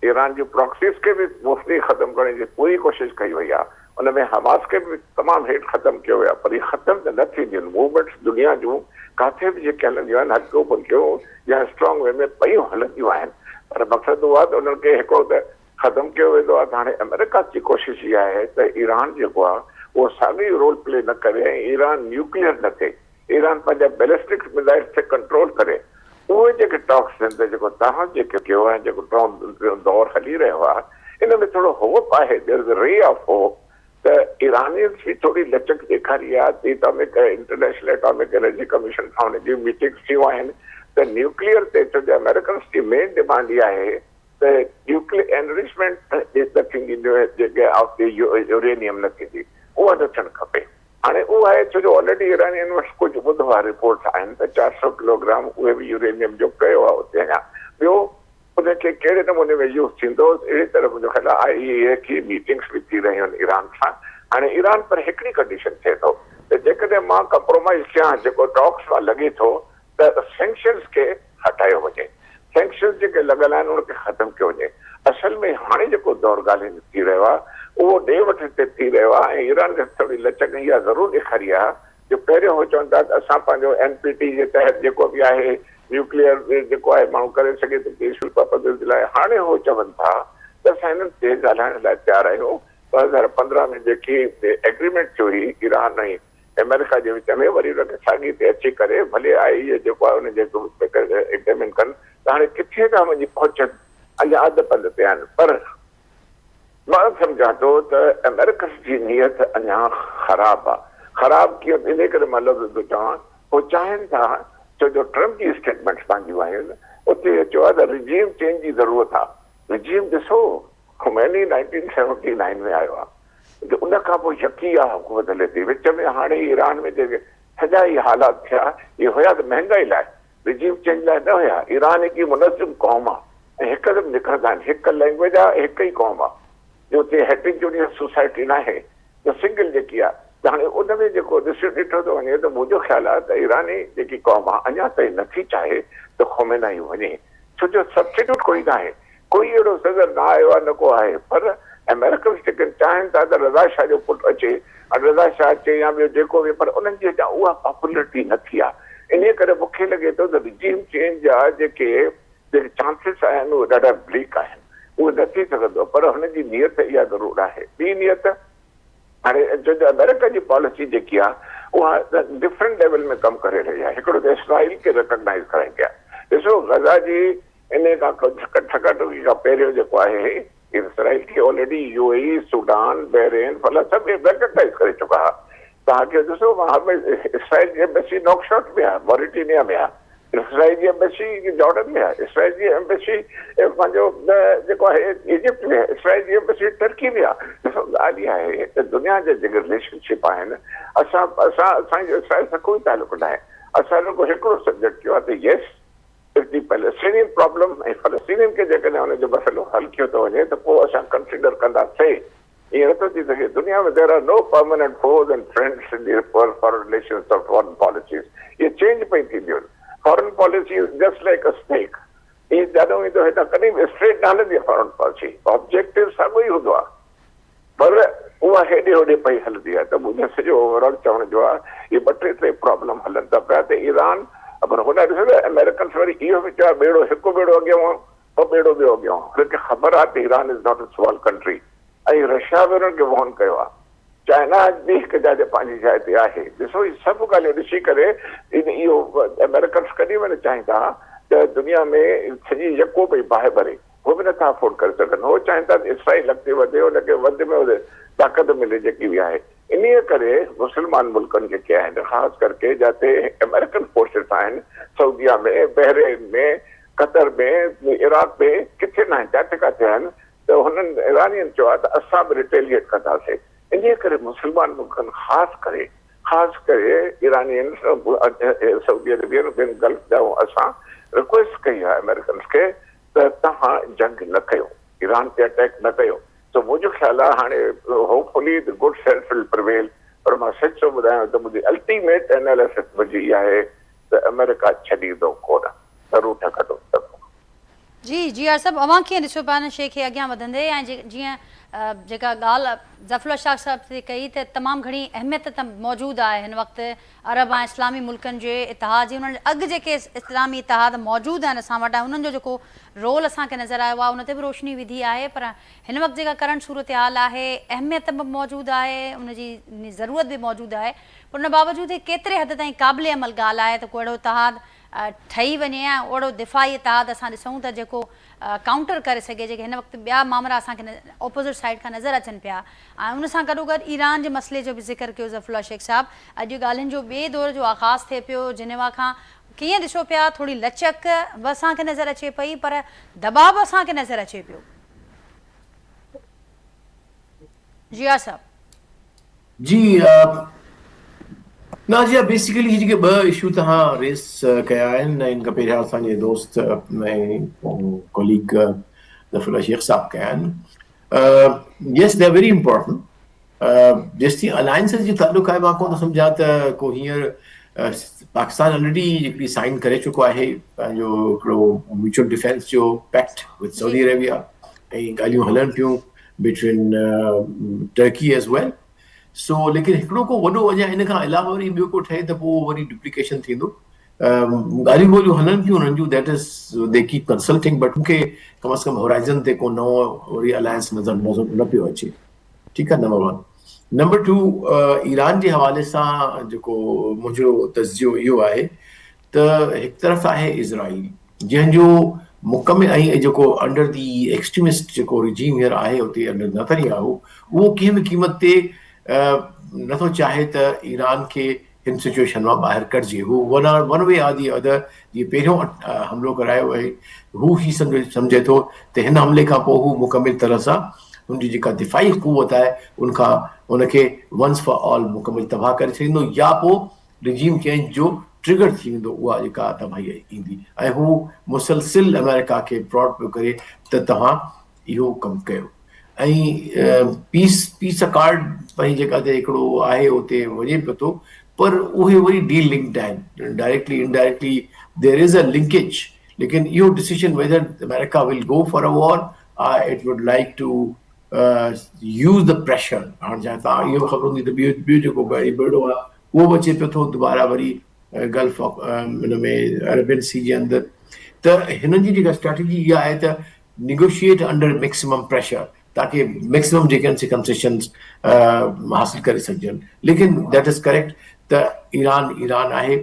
ايران جون پراڪسيز کي به موسٽلي ختم ڪرڻ جي پوري ڪوشش ڪئي وئي آهي ان ۾ حماس کي به تمام هيٺ ختم ڪيو ويو آهي پر هي ختم ته نه ٿينديون آهن موومينٽس دنيا جون ڪاٿي به جيڪي هلنديون آهن هلڪيون ڦلڪيون يا اسٽرانگ وي ۾ پيون هلنديون آهن پر مقصد اهو آهي ته انهن کي هڪڙو ته ختم ڪيو ويندو آهي ته هاڻي آمريڪا جي ڪوشش اها آهي ته ايران جيڪو آهي اهو ساڳيو ئي رول پلي نه ڪري ۽ ايران نيوڪليئر نه ٿئي ايران پنهنجا بيلسٽڪ ميزائلز تي ڪنٽرول ڪري اهي جيڪي ٽاڪس ٿين ته جيڪو توهان جيڪي ڪيو ۽ جيڪو ٽيون دور هلي رهيو آهي ان ۾ ٿورو هوپ آهي there is a ray of hope ته ايرانينز به ٿوري لچڪ ڏيکاري آهي ته atomic international atomic energy commission سان هن جون ميٽنگس ٿيون آهن ته نيوڪليئر تي ڇو جو آمريڪنز جي مين ڊمانڊ اها آهي ته نيوڪليئر انرچمينٽ نه ٿيندي جيڪي آف the uranium نه ٿيندي اها نه ٿيڻ کپي هاڻي اهو آهي ڇو جو آلريڊي ايرانين وٽ ڪجهه ٻڌو آهي رپورٽس آهن ته 400 ڪلوگرام اهي به يورينيم جو پيو آهي اتي اڃا ٻيو ان کي ڪهڙي نموني ۾ يوز ٿيندو اهڙي طرح منهنجو خيال آهي آء اي اي کي ميٽنگس به ٿي رهيون آهن ايران سان هاڻي ايران پر هڪڙي ڪنڊيشن ٿئي ٿو ته جيڪڏهن مان ڪمپرومائز ٿيان جيڪو ٽاڪس مان لڳي ٿو ته سينڪشنز کي هٽايو وڃي، سينڪشنز جيڪي لڳل آهن ان کي ختم ڪيو وڃي، اصل ۾ هاڻي جيڪو دور ڳالهين جو ٿي رهيو آهي اهو ڏي وٺ تي ٿي رهيو آهي ۽ ايران کي ٿوري لچڪ اها ضرور ڏيکاري آهي جو پهريون هو چون ٿا ته اسان پنهنجو اين پي ٽي جي تحت جيڪو به آهي نيوڪليئر جيڪو آهي ماڻهو ڪري سگهي ٿو پيسفل پرپزز جي لاء هاڻي هو چون ٿا ته اسان هنن تي ڳالهائڻ لاء تيار آهيون 2015 ۾ جيڪي ايگريمينٽ ٿيو هئي ايران ۽ آمريڪا جي وچ ۾ وري ان کي ساڳي تي اچي ڪري ڀلي آء اي اي جيڪو آهي ان جي ايگزيمن ڪن ته هاڻي ڪٿي ٿا وڃي پهچن اڃا اڌ پنڌ تي آهن پر مان سمجهان ٿو ته آمريڪس جي نيت اڃا خراب آهي خراب ڪيئن انهي ڪري مان لفظ ٿو چوان هو چاهين ٿا ڇو جو ٽرمپ جي اسٽيٽمينٽس پنهنجيون آهن اتي چيو آهي ته رجيم چينج جي ضرورت آهي رجيم ڏسو خميني 1979 ۾ آيو آهي ته ان کان پوء يڪي اها حڪومت هلي ٿي. وچ ۾ هاڻي ايران ۾ جيڪي سڄا اهي حالات ٿيا، اهي هيا ته مهنگائي لاء، رجيم چينج لاء نه هيا. ايران هڪ منظم قوم آهي ۽ هڪدم نڪرندا آهن. هڪ لينگويج آهي، هڪ ئي قوم آهي. جو اتي هيٽريجونيس سوسائٽي ناهي ته سنگل جيڪي آهي ته هاڻي ان ۾ جيڪو ڏسيو ڏٺو ٿو وڃي ته منهنجو خيال آهي ته ايراني جيڪي قوم آهي اڃا تائين نٿي چاهي ته خمينائي وڃي ڇو جو سبسٽيٽيوٽ ڪوئي ناهي. ڪوئي اهڙو صدر نه آيو آهي نه ڪو آهي پر آمريڪنز جيڪڏهن چاهين ٿا ته رضا شاهه جو پٽ اچي ۽ رضا شاهه اچي يا ٻيو جيڪو به پر انهن جي اڃا اها پاپولرٽي نه ٿي آهي انهي ڪري مون کي لڳي ٿو ته رجيم چينج جا جيڪي جيڪي چانسز آهن اهي ڏاڍا بليڪ آهن اهو نه ٿي سگهندو پر هن جي نيت اها ضرور آهي ٻي نيت هاڻي ڇو جو آمريڪا جي پاليسي جيڪي آهي اها ڊفرنٽ ليول ۾ ڪم ڪري رهي آهي هڪڙو ته اسرائيل کي ريڪگنائز ڪرائيندي آهي ڏسو غزا جي انهيء کان ٺڪا ٺڪي کان پهريون جيڪو آهي اسرائيل کي already U A E, Sudan, Bahrain فلاں سڀ ريڪگنائيز ڪري چڪا ها. توهان کي ڏسو اسرائيل جي ايمبسي نوڪشاٽ ۾ آهي، موريٽينيا ۾ آهي، اسرائيل جي ايمبسي جارڊن ۾ آهي، اسرائيل جي ايمبسي پنهنجو جيڪو آهي ايجپٽ ۾ آهي، اسرائيل جي ايمبسي ترڪي ۾ آهي. ڏسو ڳالهه اها آهي ته دنيا جا جيڪي رليشن شپ آهن اسان اسان اسان جو اسرائيل سان ڪوئي تعلق ناهي. اسان رڳو هڪڙو سبجيڪٽ ڪيو آهي ته yes If the Palestinian problem ۽ فلسطينين کي جيڪڏهن ان جو مسئلو حل ڪيو ٿو وڃي ته پوء اسان ڪنسيڊر ڪنداسين. ائين نٿو ٿي سگهي. دنيا ۾ there are no permanent foes and friends in the foreign relations or foreign policies. اهي چينج پئي ٿينديون آهن. Foreign policy is just like a snake. ائين جاڏو ويندو هيڏانهن ڪڏهن به اسٽريٽ نه هلندي آهي فارن پاليسي. آبجيڪٽو ساڳيو ئي هوندو آهي. پر اها هيڏي هوڏي پئي هلندي آهي ته منهنجو سڄو اوور آل چوڻ جو آهي اهي ٻه ٽي ٽي پرابلم هلن ٿا پيا ته ايران پر هوڏانهن ڏسو ته آمريڪنس وري اهو به چيو آهي ٻيڙو هڪ ٻيڙو اڳيان هو ٻه ٻيڙو ٻيو اڳيان هو هنن کي خبر آهي ته Iran is not a small country ۽ Russia به انهن کي وارن ڪيو آهي چائنا به هڪ جاء تي پنهنجي جاء تي آهي ڏسو هي سڀ ڳالهيون ڏسي ڪري اهو آمريڪنس ڪڏهن به نه چاهيندا ته دنيا ۾ سڄي يڪو پئي باهه ٻري. هو به نٿا افورڊ ڪري سگهن. هو چاهين ٿا ته اسرائيل اڳتي وڌي، ان کي وڌ ۾ وڌ طاقت ملي جيڪي به آهي. انهيء ڪري مسلمان ملڪن جيڪي آهن، خاص ڪرڪي جاتي آمريڪن فورسز آهن، سعوديه ۾، بحرين ۾، قطر ۾، عراق ۾، ڪٿي ناهن، جاتي ڪاٿي آهن ته هنن ايرانين چيو آهي ته اسان به ريٽيليئيٽ ڪنداسين. انهيء ڪري مسلمان ملڪن خاص ڪري خاص ڪري ايرانين، سعودي عربين، ٻين گلف جا اسان رڪويسٽ ڪئي آهي آمريڪنز کي ته توهان جنگ نه ڪيو، ايران تي اٽيڪ نه ڪيو. سو منهنجو خيال آهي هاڻي hopefully the good sense will prevail پر مان سچ ٿو ٻڌايان ته منهنجي الٽيميٽ اناليسس منهنجي اها آهي ته آمريڪا ڇڏيندو ڪونه، ضرور ٺڪندو ضرور. جي جي آر صاحب اوهان ڪيئن ڏسو پيا ان شيء کي اڳيان وڌندي ۽ جيئن جيڪا ڳالهه ظفر الله شاهه صاحب ٿي ڪئي ته تمام گهڻي اهميت ته موجود آهي هن وقت عرب ۽ اسلامي ملڪن جي اتحاد جي انهن اڳ جيڪي اسلامي اتحاد موجود آهن اسان وٽ ۽ انهن جو جيڪو رول اسان کي نظر آيو آهي ان تي به روشني وڌي آهي پر هن وقت جيڪا ڪرنٽ صورتحال آهي اهميت به موجود آهي ان جي ضرورت به موجود آهي پر ان باوجود هي ڪيتري حد تائين قابل عمل ڳالهه آهي ته ڪو اهڙو اتحاد ٺهي وڃي ۽ اهڙو دفاعي اتحاد اسان ڏسون ته جيڪو ڪائونٽر ڪري سگهي جيڪي هن وقت ٻيا مامرا اسان کي اپوزٽ سائيڊ کان نظر اچن پيا ۽ ان سان گڏوگڏ ايران جي مسئلي جو به ذڪر ڪيو ظفر الله شيخ صاحب اڄ ڳالهين جو ٻئي دور جو آغاز ٿئي پيو جنيوا کان ڪيئن ڏسو پيا ٿوري لچڪ به اسان کي نظر اچي پئي پر دٻاء به اسان کي نظر اچي پيو جي ها صاحب. جي نازيه بيسيڪلي هي جيڪي ٻه اشو توهان ريس ڪيا آهن ۽ ان کان پهريان اسان جي دوست ۽ ڪوليگ ظفر الله شيخ صاحب ڪيا آهن yes they are very important جيستائين الائنسز جو تعلق آهي مان ڪونه ٿو سمجهان ته ڪو هينئر پاڪستان آلريڊي هڪڙي سائن ڪري چڪو آهي پنهنجو هڪڙو ميوچل ڊفينس جو پيڪٽ وٿ سعودي عربيا ۽ ڳالهيون هلن پيون بٽوين ٽرڪي ايز ويل سو ليڪن هڪڙو ڪو وڏو اڃا ان کان علاوه وري ٻيو ڪو ٺهي ته پوء وري ڊپليڪيشن ٿيندو ڳالهيون ٻولهيون هلن ٿيون انهن جون that is the keep consulting but مونکي ڪم از ڪم هورائزن تي ڪو نئون وري الائنس نظر نظر نه پيو اچي ٺيڪ آهي number one number two Iran جي حوالي سان جيڪو منهنجو تجزيو اهو آهي ته هڪ طرف آهي اسرائيل جنهن جو مڪمل ۽ جيڪو انڊر the extremist جيڪو رجيم هينئر آهي اتي انڊر نتنياهو اهو ڪنهن به قيمت تي نٿو چاهي ته ايران کي هن سچويشن مان ٻاهر ڪڍجي هو one way or the other جيئن پهريون حملو ڪرايو آهي هو هي سمجهي ٿو ته هن حملي کان پوء هو مڪمل طرح سان هن جي جيڪا دفاعي قوت آهي ان کان ان کي ونس فار آل مڪمل تباهه ڪري ڇڏيندو يا پوء رجيم چينج جو ٽرگر ٿي ويندو اها جيڪا تباهي ايندي ۽ هو مسلسل آمريڪا کي پراڊ پيو ڪري ته توهان اهو ڪم ڪيو ۽ پيس پيس اڪارڊ پنهنجي جڳهه تي هڪڙو آهي اتي وڃي پيو ٿو پر اهي وري ڊي لنڪڊ آهن directly indirectly there is a linkage ليڪن اهو decision whether America will go for a war it would like to use the pressure هاڻ جا تان اهو خبر هوندي ته ٻيو ٻيو جيڪو ٻيڙو آهي اهو به اچي پيو ٿو دوباره وري گلف آف ان ۾ عربين سي جي اندر ته هنن جي جيڪا اسٽريٽجي اها آهي ته نيگوشيئيٽ انڊر ميڪسيمم پريشر تاڪي ميڪسيمم جيڪي آهن سي ڪنسيشنز حاصل ڪري سگهجن ليڪن that is correct ته ايران ايران آهي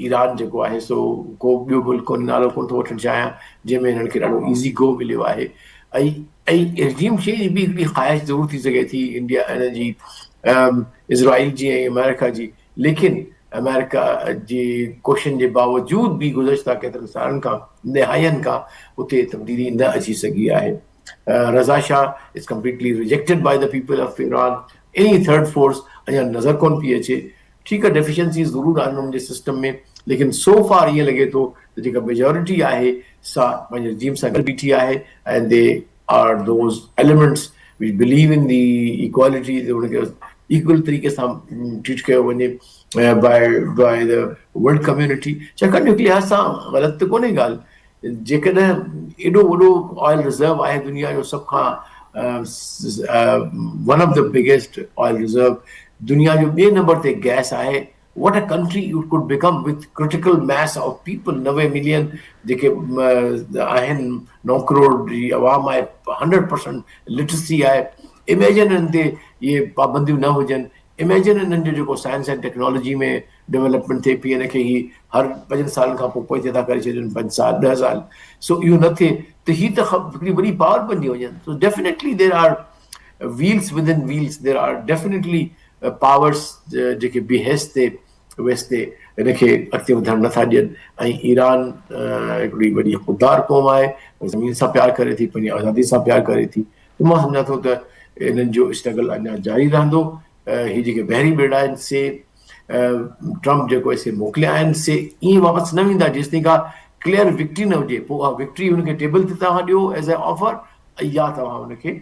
ايران جيڪو آهي سو ڪو ٻيو ملڪ ڪونهي نالو ڪونه ٿو وٺڻ چاهيان جنهن ۾ هنن کي ڏاڍو ايزي گو مليو آهي ۽ ۽ رجيم چينج به هڪڙي خواهش ضرور ٿي سگهي ٿي انڊيا ان جي اسرائيل جي ۽ آمريڪا جي ليڪن آمريڪا جي ڪوششن جي باوجود به گذشته ڪيترن سالن کان دهائين کان اتي تبديلي نه اچي سگهي آهي Reza Shah is completely rejected by the people of Iran any third force اڃا نظر ڪون پئي اچي ٺيڪ آهي ڊيفيشنسيز ضرور آهن انهن جي سسٽم ۾ ليڪن سو فار ائين لڳي ٿو ته جيڪا ميجارٽي آهي سا پنهنجي رجيم سان گڏ بيٺي آهي ۽ they are those elements which believe in the equality ته ان کي ايڪول طريقي سان ٽريٽ ڪيو وڃي by by the world community ڇاڪاڻ جو هڪ لحاظ سان غلط ته ڪونهي ڳالهه جيڪڏهن ايڏو وڏو آئل رزرو آهي دنيا جو سڀ کان one of the biggest oil reserve دنيا جو ٻئي نمبر تي گئس آهي what a country it could become with critical mass of people 90 million جيڪي آهن 9 ڪروڙ جي عوام آهي 100% لٽرسي آهي اميجن ان تي اهي پابنديون نه هجن اميجن انهن جو جيڪو سائنس ۽ ٽيڪنالاجي ۾ ڊولپمينٽ ٿئي پئي ان کي هي هر پنجن سالن کان پوء پوئتي ٿا ڪري ڇڏين پنج سال ڏهه سال سو اهو نه ٿئي ته هي ته هڪڙي وڏي پاور بنجي وڃن so definitely there are wheels within wheels there are definitely powers جيڪي بي حيث تي ويس تي هن کي اڳتي وڌڻ نٿا ڏين ۽ ايران هڪڙي وڏي خوددار قوم آهي زمين سان پيار ڪري ٿي پنهنجي آزادي سان پيار ڪري ٿي ته مان سمجهان ٿو ته انهن جو اسٽرگل اڃا جاري رهندو. هي جيڪي بحري ٻيڙا آهن سي ٽرمپ جيڪو سي موڪليا آهن سي ائين واپس نه ويندا جيستائين ڪا ڪليئر وڪٽري نه هجي. پوء اها وڪٽري هن کي ٽيبل تي توهان ڏيو ايز اي آفر يا توهان هن کي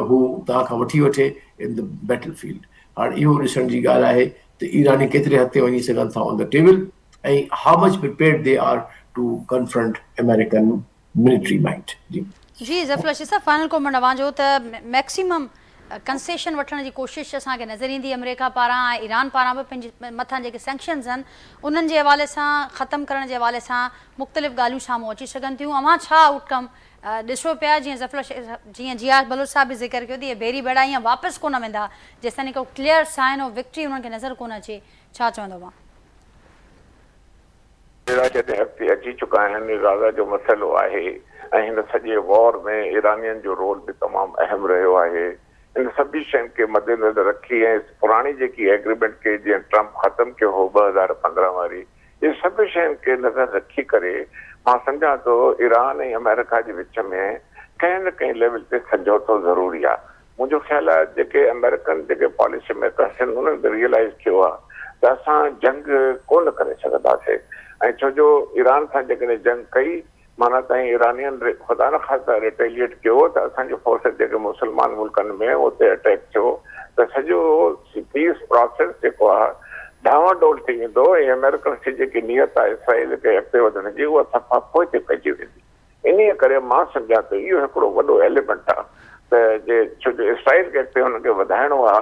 هو توهان کان وٺي وٺي ان دا بيٽل فيلڊ. هاڻ اهو ڏسڻ جي ڳالهه آهي ته ايراني ڪيتري حد تائين وڃي سگهن ٿا on the table ۽ how much prepared they are to confront American military might جي. جي ظفر رشيد صاحب فائنل ڪومينٽ اوهان جو ته ميڪسيمم ڪنسيشن وٺڻ جي ڪوشش اسان کي نظر ايندي آمريڪا پاران ۽ ايران پاران به پنهنجي مٿان جيڪي سينڪشنز آهن انهن جي حوالي سان ختم ڪرڻ جي حوالي سان مختلف ڳالهيون سامهون اچي سگهن ٿيون اوهان ڇا آئوٽ ڪم ڏسو پيا جيئن ظفر جيئن جي آر بلوچ صاحب به ذڪر ڪيو ته اهي بيري ٻيڙا ائين واپس ڪونه ويندا جيستائين ڪو ڪليئر سائن آف وڪٽري انهن کي نظر ڪونه اچي ڇا چوندو اوهان؟ اهڙا جڏهن اڳتي اچي چڪا آهن، غزه جو مسئلو آهي ۽ هن سڄي وار ۾ ايرانين جو رول به تمام اهم رهيو آهي. ان سڀني شين کي مدنظر رکي ۽ پراڻي جيڪي ايگريمينٽ کي جيئن ٽرمپ ختم ڪيو هو 2015 واري اهي سڀ شين کي نظر رکي ڪري مان سمجهان ٿو ايران ۽ آمريڪا جي وچ ۾ ڪنهن نه ڪنهن ليول تي سمجهوتو ضروري آهي. منهنجو خيال آهي جيڪي آمريڪن جيڪي پاليسي ميڪرس آهن انهن به ريئلائيز ٿيو آهي ته اسان جنگ ڪونه ڪري سگهنداسين ۽ ڇو جو ايران سان جيڪڏهن جنگ ڪئي معنيٰ تائين ايرانين خدا نخواسته ريٽيليئيٽ ڪيو ته اسان جي فورسز جيڪي مسلمان ملڪن ۾ اتي اٽيڪ ٿيو ته سڄو پيس پراسيس جيڪو آهي ڊانوان ڊول ٿي ويندو ۽ آمريڪنس جي جيڪي نيت آهي اسرائيل کي اڳتي وڌڻ جي اها صفا پوئتي پئجي ويندي. انهيء ڪري مان سمجهان ٿو اهو هڪڙو وڏو ايليمينٽ آ ته جي ڇو جو اسرائيل کي اڳتي هن کي وڌائڻو آ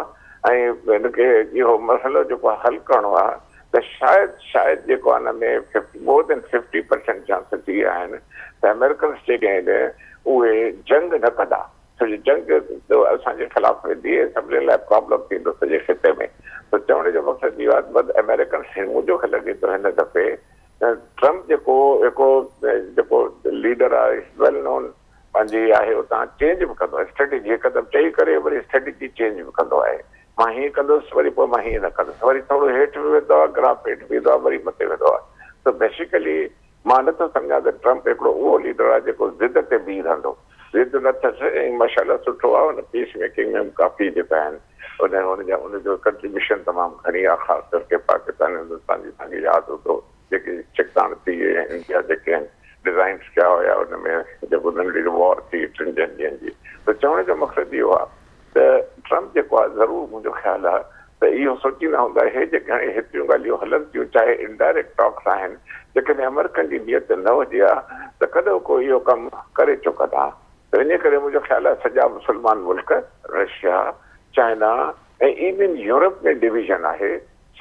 ۽ هن کي اهو مسئلو جيڪو آ حل ڪرڻو آ ته شايد شايد جيڪو آ ان ۾ مور دين ففٽي پرسينٽ چانسز اهي آهن ته آمريڪنس جيڪي آهن اهي جنگ نه ڪندا ڇو جو جنگ اسان جي خلاف ويندي ۽ سڀني لاء پرابلم ٿيندو سڄي خطي ۾ ته چوڻ جو مقصد اهو آ ته بس آمريڪنس منهنجو کي لڳي ٿو هن دفعي ٽرمپ جيڪو هڪڙو جيڪو ليڊر آهي ويل نون پنهنجي آهي اتان چينج به ڪندو آهي اسٽريٽجي هڪدم چئي ڪري وري اسٽريٽجي چينج به ڪندو آهي مان هيئن ڪندس وري پوء مان هيئن نه ڪندس وري ٿورو هيٺ به ويندو آهي گراف هيٺ به ايندو آهي وري مٿي ويندو آهي سو بيسيڪلي مان نٿو سمجهان ته ٽرمپ هڪڙو اهو ليڊر آهي جيڪو ضد تي بيهي رهندو ضد نه اٿس ۽ ماشاء الله سٺو آهي هن پيس ميڪنگ ۾ به ڪافي جيڪا آهن ان ان جا ان جو ڪنٽريبيوشن تمام گهڻي آهي خاص طور ڪري پاڪستان هندستان جي توهان کي ياد هوندو جيڪي ڇڪتاڻ ٿي ۽ انڊيا جيڪي آهن ڊزائنس ڪيا هيا ان ۾ جيڪو ننڍڙي وار ٿي ٽن چئن ڏينهن جي ته چوڻ جو مقصد اهو آهي ته ٽرمپ جيڪو آهي ضرور منهنجو خيال آهي ته اهو سوچيندا هوندا هي جيڪي هاڻي هيتريون ڳالهيون هلن ٿيون چاهي انڊائريڪٽ ٽاڪس آهن جيڪڏهن آمريڪن جي نيت نه هجي ها ته ڪڏهن ڪو اهو ڪم ڪري چڪندا ها ته انهيء ڪري منهنجو خيال آهي سڄا مسلمان ملڪ، رشيا، چائنا ۽ ايون يورپ ۾ ڊويزن آهي،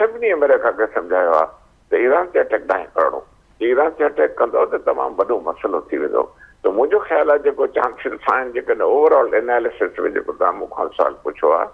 سڀني آمريڪا کي سمجهايو آهي ته ايران تي اٽيڪ ناهي ڪرڻو، جي ايران تي اٽيڪ ڪندؤ ته تمام وڏو مسئلو ٿي ويندو. ته منهنجو خيال آهي جيڪو چانسز آهن جيڪڏهن اوور آل اناليسس ۾ جيڪو توهان مون کان سوال پڇيو آهي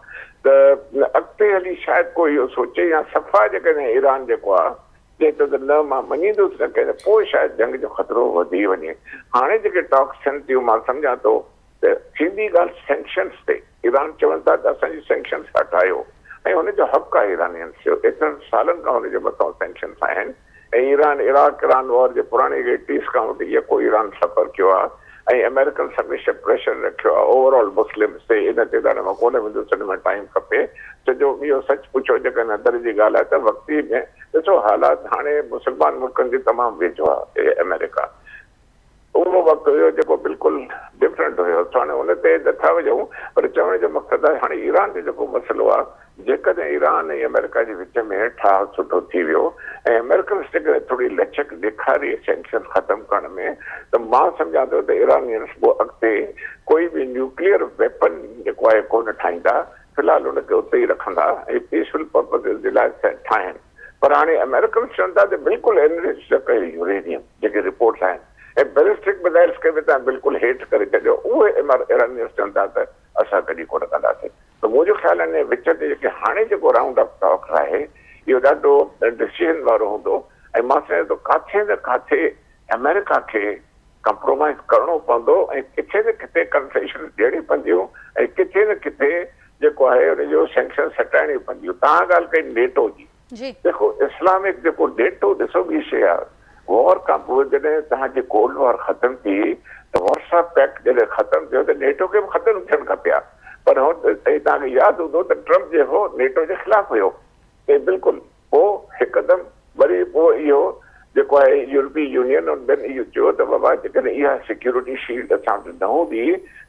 ته اڳتي هلي شايد ڪو اهو سوچي يا صفا جيڪڏهن ايران جيڪو آهي چئي ٿو ته نه مان مڃيندس نه ڪنهن پوء شايد جنگ جو خطرو وڌي وڃي. هاڻي جيڪي ٽاڪس ٿين ٿيون مان سمجهان ٿو ته ٿيندي ڳالهه سينڪشنز تي. ايران چون ٿا ته اسان جي سينڪشنز هٽايو ۽ هن جو حق آهي ايرانينز جو ايترن سالن کان هن جي مٿان سينڪشنز آهن ۽ ايران عراق ايران وار جي پراڻي ايٽيز کان وٺي يڪو ايران سفر ڪيو آهي ۽ آمريڪنز هميشه پريشر رکيو آهي اوور آل مسلمز تي ان تي ته هاڻي مان ڪونه ويندس ان ۾ ٽائيم کپي ڇو جو اهو سچ پڇو جيڪڏهن اندر جي ڳالهه آهي ته وقتي ۾ ڏسو حالات هاڻي مسلمان ملڪن جي تمام ويجهو آهي آمريڪا اهو وقت هيو جيڪو بلڪل ڊفرنٽ هيو سو هاڻي ان تي نٿا وڃون پر چوڻ جو مقصد آهي هاڻي ايران جو جيڪو مسئلو آهي جيڪڏهن ايران ۽ آمريڪا جي وچ ۾ ٺاهه سٺو ٿي ويو ۽ آمريڪنس جيڪڏهن ٿوري لچڪ ڏيکاري سينڪشنز ختم ڪرڻ ۾ ته مان سمجهان ٿو ته ايرانينس پوء اڳتي ڪوئي به نيوڪليئر ويپن جيڪو آهي ڪونه ٺاهيندا في الحال ان کي اتي ئي رکندا ۽ پيسفل پرپزز جي لاء ٺاهين پر هاڻي آمريڪنس چون ٿا ته بلڪل انرچ نه ڪيو يورينيم جيڪي رپورٽس آهن ۽ بيلسٽڪ ميزائلز کي به توهان بلڪل هيٺ ڪري ڇڏيو اهي ايرانينس چون ٿا ته اسان ڪڏهن ڪونه ڪنداسين. ته منهنجو خيال آهي ان وچ تي جيڪي هاڻي جيڪو رائونڊ آف ٽاڪس آهي اهو ڏاڍو ڊسيزن وارو هوندو ۽ مان سمجهان ٿو ڪاٿي نه ڪاٿي آمريڪا کي ڪمپرومائز ڪرڻو پوندو ۽ ڪٿي نه ڪٿي ڪنسيشنز ڏيڻيون پونديون ۽ ڪٿي نه ڪٿي جيڪو آهي ان جو سينڪشنز هٽائڻيون پونديون. توهان ڳالهه ڪئي نيٽو جي. جي. ڏسو اسلامڪ جيڪو نيٽو ڏسو ٻي شيء آهي وار کان پوء جڏهن توهان جي ڪولڊ وار ختم ٿي ته وارسا پيڪٽ جڏهن ختم ٿيو ته نيٽو کي به ختم ٿيڻ کپي ها پر هو ۽ توهان کي ياد هوندو ته ٽرمپ جيڪو نيٽو جي خلاف هيو ته بلڪل پوء هڪدم وري پوء اهو جيڪو آهي يورپي يونين ۽ ٻين اهو چيو ته بابا جيڪڏهن اها سيڪيورٽي شيلڊ اسان وٽ نه هوندي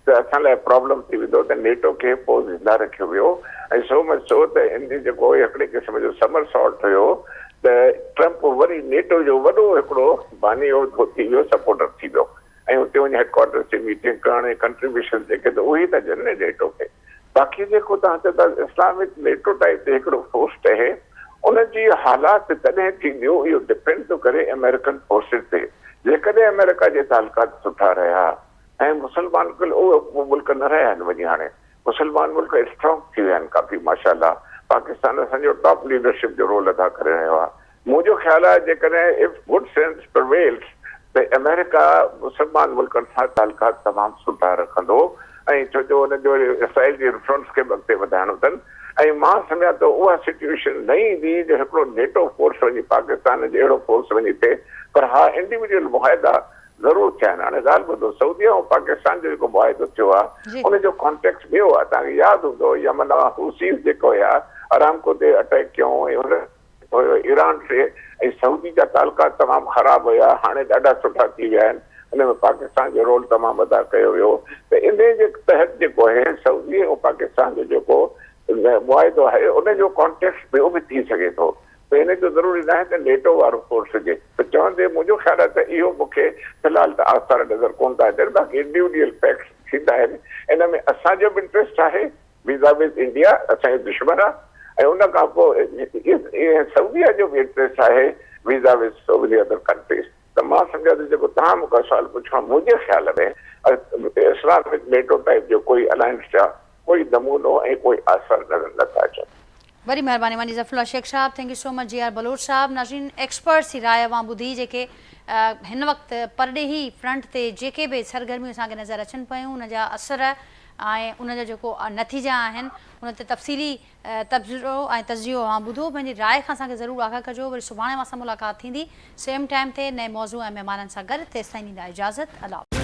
ته اسان لاء پرابلم ٿي ويندو ته نيٽو کي پوء زنده رکيو ويو ۽ سو مچ سو ته ان جيڪو هڪڙي قسم جو سمر سالٽ هيو ته ٽرمپ وري نيٽو جو وڏو هڪڙو باني هو ٿي ويو سپورٽر ٿي ويو ۽ اتي وڃي هيڊ ڪوارٽرز تي ميٽنگ ڪرڻ ۽ ڪنٽريبيوشن جيڪي ته اهي ٿا ڏين نه نيٽو کي. باقي جيڪو توهان چئو ٿا اسلامڪ نيٽو ٽائيپ تي هڪڙو فورس ٺهي ان جي حالات تڏهن ٿينديون اهو ڊپينڊ ٿو ڪري آمريڪن فورسز تي جيڪڏهن آمريڪا جي تعلقات سٺا رهيا ۽ مسلمان ڪل اهي ملڪ نه رهيا آهن وڃي هاڻي مسلمان ملڪ اسٽرانگ ٿي ويا آهن ڪافي ماشاء الله پاڪستان اسان جو ٽاپ ليڊرشپ جو رول ادا ڪري رهيو آهي منهنجو خيال آهي جيڪڏهن If good sense prevails ته آمريڪا مسلمان ملڪن سان تعلقات تمام سٺا رکندو ۽ ڇو جو ان جو اسرائيل جي انفلوئنس کي به اڳتي وڌائڻو اٿن ۽ مان سمجهان ٿو اها سچوئيشن نه ايندي جو هڪڙو نيٽو فورس وڃي پاڪستان جي اهڙو فورس وڃي ٿئي پر ها انڊيوڊيول معاهدا ضرور ٿيا آهن هاڻي ڳالهه ٻڌو سعودي ۽ پاڪستان جو جيڪو معاهدو ٿيو آهي ان جو ڪانٽيڪس ٻيو آهي توهان کي ياد هوندو يمن مان حوثيز جيڪو هيا ارامڪو تي اٽيڪ ڪيون ۽ ان هيو ايران سي ۽ سعودي جا تعلقات تمام خراب هيا هاڻي ڏاڍا سٺا ٿي ويا آهن ان ۾ پاڪستان جو رول تمام ادا ڪيو ويو ته انهي جي تحت جيڪو آهي سعودي ۽ پاڪستان جو جيڪو معاهدو آهي ان جو ڪانٽيڪسٽ ٻيو به ٿي سگهي ٿو ته ان جو ضروري ناهي ته نيٽو وارو فورس هجي ته چوندي منهنجو خيال آهي ته اهو مون کي في الحال ته آثار نظر ڪونه ٿا اچن باقي انڊيوڊيل فيڪٽس ٿيندا آهن ان ۾ اسان جو به انٽريسٽ آهي ويزا وز انڊيا اسان جو دشمن آ ۽ ان کان پوء سعوديه جو به انٽريسٽ آهي vis a vis so many other countries ته مان سمجهان ٿو جيڪو توهان مون کان سوال پڇيو آ منهنجي خيال ۾ اسلامڪ نيٽو ٽائيپ جو ڪوئي الائنس جا ڪوئي نمونو ۽ ڪوئي آثار نظر نه ٿا اچن. وڏي مهرباني اوهان جي ظفر الله شيخ صاحب thank you so much جي آر بلوچ صاحب ناظرين ايڪسپرٽس جي راء اوهان ٻڌي جيڪي هن وقت پرڏيهي فرنٽ تي جيڪي به سرگرميون اسان کي نظر اچن پيون ان جا اثر ۽ ان جا جيڪو نتيجا آهن ان تي تفصيلي تبصرو ۽ تجزيو اوهان ٻڌو پنهنجي راء کان اسان کي ضرور آگاهه ڪجو وري سڀاڻي اوهان سان ملاقات ٿيندي سيم ٽائيم تي نئين موضوع ۽ مهمانن سان گڏ تيستائين ڏيندا اجازت الله.